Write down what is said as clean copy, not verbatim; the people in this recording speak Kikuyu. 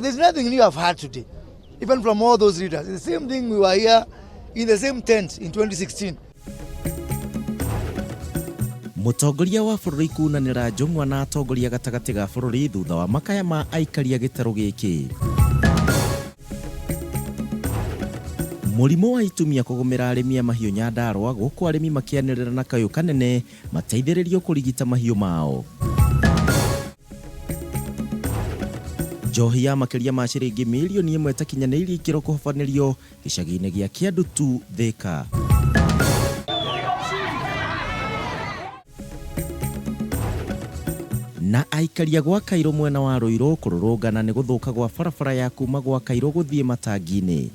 There's nothing new I've heard today, even from all those leaders. The same thing we were here in the same tent in 2016. Mũtongoria wa bũrũri kunanĩra njũng'wa na atongoria gatagatĩ ga bũrũri thutha wa makaya ma aikari a gĩtarũ gĩkĩ. Mũrimũ wa itumia kũgũmĩra arĩmi a mahiũ Nyandarũa gũkũ arĩmi makĩanĩrĩra na kayũ kanene mateithĩrĩrio kũrigita mahiũ mao. Njohi ya makĩria ma ciringi mirioni ĩmwe ĩtakinyanĩirie ikĩro kũhobanĩrio gĩcagi-inĩ gĩa Kĩandutu, Thĩka. Na aikari a gwa Kairũ mwena wa Rũirũ kũrũrũngana nĩ gũthũka gwa barabara ya kuma gwa Kairũ gũthiĩ Matangi-inĩ.